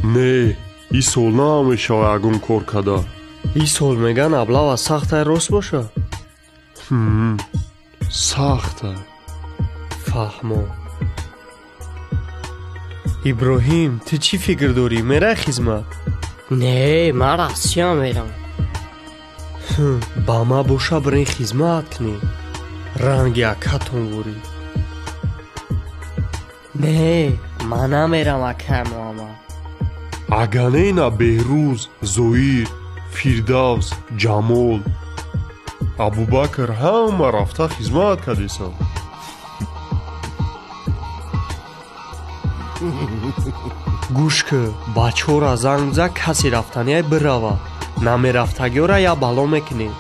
Не, ин сол намешава ягон кор када. Ин сол меган аблава сахтай, рост боша? Сахтай. Фаҳмо. Иброҳим, ту чӣ фикр дорӣ, мерай хизмат? Не, ман Россия мерам. Ба ма боша, бирен хизмат кунӣ, ранги акатон ворӣ. Не, ман намерам, акай Муҳаммад. Ага не, ина Беҳрӯз, Зоир, Фирдавс, Ҷамол, Абубакр ҳама рафта хизмат кардесанд. Гӯш кӯ, бачаҳора занг биза, касе рафтанияй бирава, намерафтагиёра я бало мекунем.